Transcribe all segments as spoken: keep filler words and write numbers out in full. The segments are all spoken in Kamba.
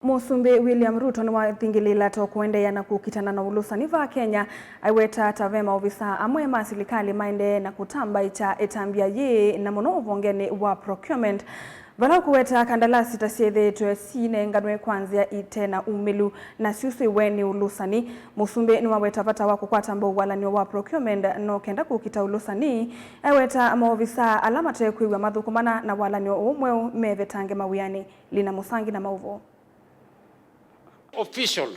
Mũsumbĩ William Ruto nĩwathingĩlĩĩla ta kũendeea na kũkitana na ũlũsani va Kenya, aiweta ta ve maovisaa amwe ma silikalĩ maendee na kũtambaĩkya ĩtambya yĩĩ, na mũno ũvongenĩ wa procurement, vala ũkũweta kandalasi ta syĩthĩĩtwe siinenganwe kwa nzĩa ite na umĩlu na syusũĩwe nĩ ũlũsani. Mũsumbĩ nĩwaweta vata wa kũkwata mbau walan'yo wa procurement no kenda kũkita ũlũsani. Aiweta maovisaa ala matekwĩw'a mathũkũmana na walan'yo ũũ mweũ mevetange mawĩanĩ. Lina Mũsangi na maũvoo. Official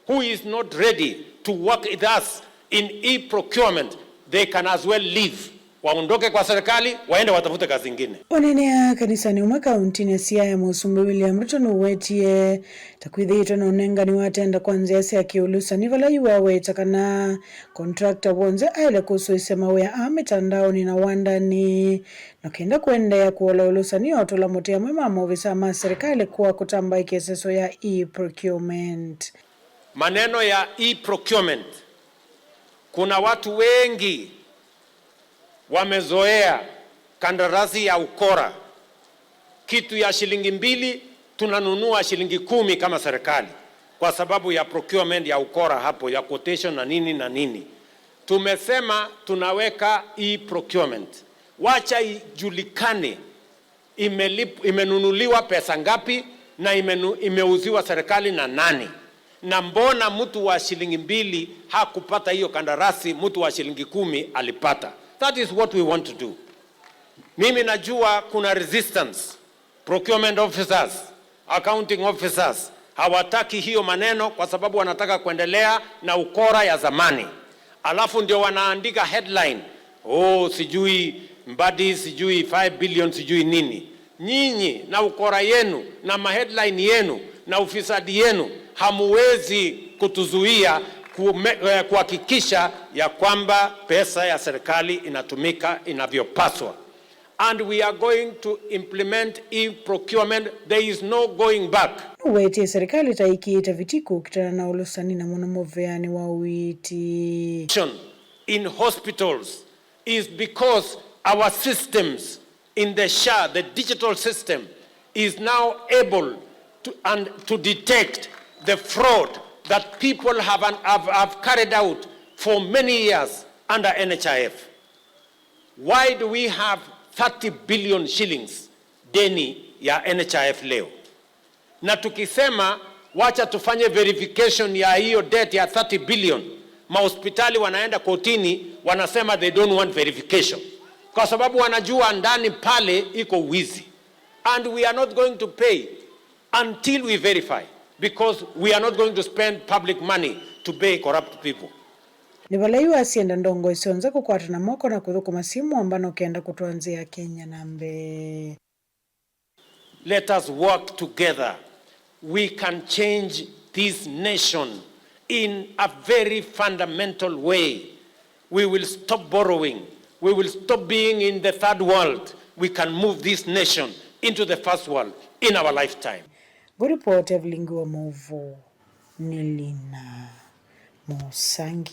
who is not ready to work with us in e-procurement, they can as well leave. Waondoke kwa serikali, waende watafute kazi ingine. Ũneenea kanisanĩ ũmwe kauntinĩ ya Siaya, Mũsumbĩ William Ruto nũwetie ta kwĩthĩĩtwe na ũnengani wa tenda kwa nzĩa sya kĩũlũsani, vala yu waweta kana contractor w'onthe aĩle kũsũĩsya mawĩa aa mĩtandaonĩ na wandanĩ. Na kenda kũendeea kũola ũlũsani, otũla mũtĩ amwe ma maovisaa ma serikali kwa kũtambaĩkya ĩseso ya e-procurement. Maneno ya e-procurement, kuna watu wengi wamezoea kandarasi ya ukora, kitu ya shilingi mbili tunanunua shilingi kumi kama serikali, kwa sababu ya procurement ya ukora hapo, ya quotation na nini na nini. Tumesema tunaweka e-procurement. Wacha ijulikane imelip-, imenunuliwa pesa ngapi na imenu-, imeuziwa serikali na nani, na mbona mtu wa shilingi mbili hakupata hiyo kandarasi, mtu wa shilingi kumi alipata. That is what we want to do. Mimi najua kuna resistance. Procurement officers, accounting officers, hawataki hiyo maneno kwa sababu wanataka kuendelea na ukora ya zamani. Alafu ndio wanaandika headline, "Oh, sijui Mbadi, sijui five billion, sijui nini." Nyinyi na ukora yenu na maheadline yenu na ufisadi yenu, hamuwezi kutuzuia kume-, eh, kuhakikisha ya kwamba pesa ya serikali inatumika inavyopaswa. And we are going to implement e-procurement. There is no going back. Nũwetie serikali ta ĩkĩĩte vitii kũkitana na ũlũsani na mũno mũveanĩ wa ũiiti. In hospitals is because our systems in the SHA, the digital system, is now able to, and to detect the fraud that people have, an, have, have carried out for many years under NHIF. Why do we have thirty billion shillings deni ya NHIF leo? Na tukisema wacha tufanye verification ya hiyo debt ya thirty billion, mahospitali wanaenda kotini, wanasema they don't want verification, kwa sababu wanajua ndani pale iko wizi. And we are not going to pay until we verify, because we are not going to spend public money to pay corrupt people. Nĩ vala yu asienda ndongoi syonthe kũkwatana moko na kũthũkũma syĩ mũambano kenda kũtwaa nzĩa ya Kenya na mbee. Let us work together. We can change this nation in a very fundamental way. We will stop borrowing. We will stop being in the third world. We can move this nation into the first world in our lifetime. Ngũripoti ya vilingi wa maũvoo nĩ Lina Mũsangi.